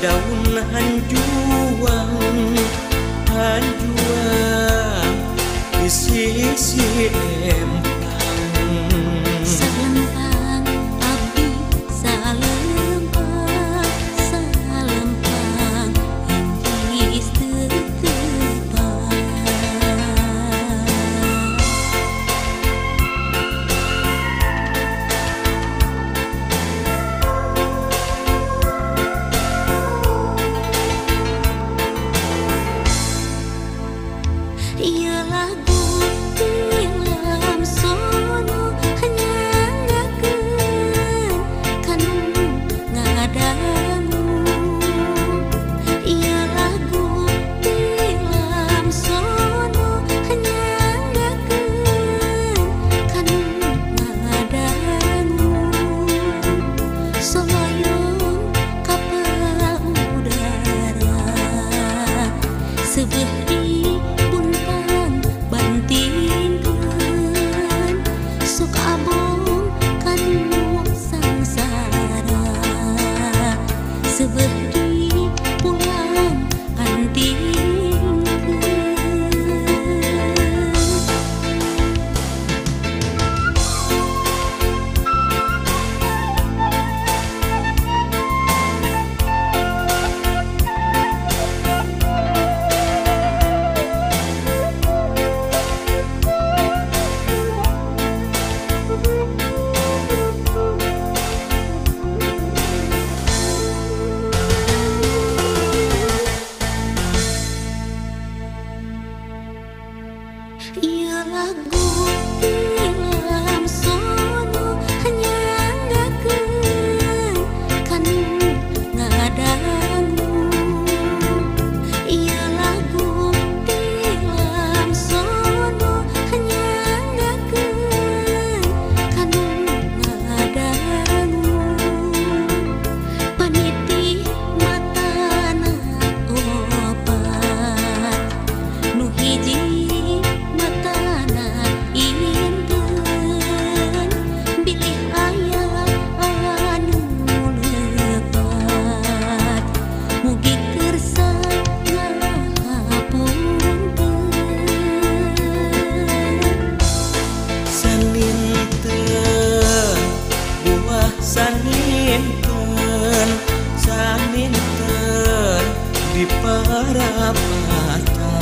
Daun hanjuang hanjuang di sisi empang. Salempang abdi salempang salempang enggeus teu tepang. Ieu lagu tilam sono nyangakeun kanu ngadangu. Ieu lagu tilam sono nyangakeun kanu ngadangu. Soloyong kapal udara seubeuh di bantingkeun sok abong kanu sangsara seubeuh di pulang antingkeun. Ieu lagu tilam sono nyangakeun kanu ngadangu. Ieu lagu tilam sono nyangakeun kanu ngadangu. Paniti matana opat nu hiji saninten, saninten di parapatan.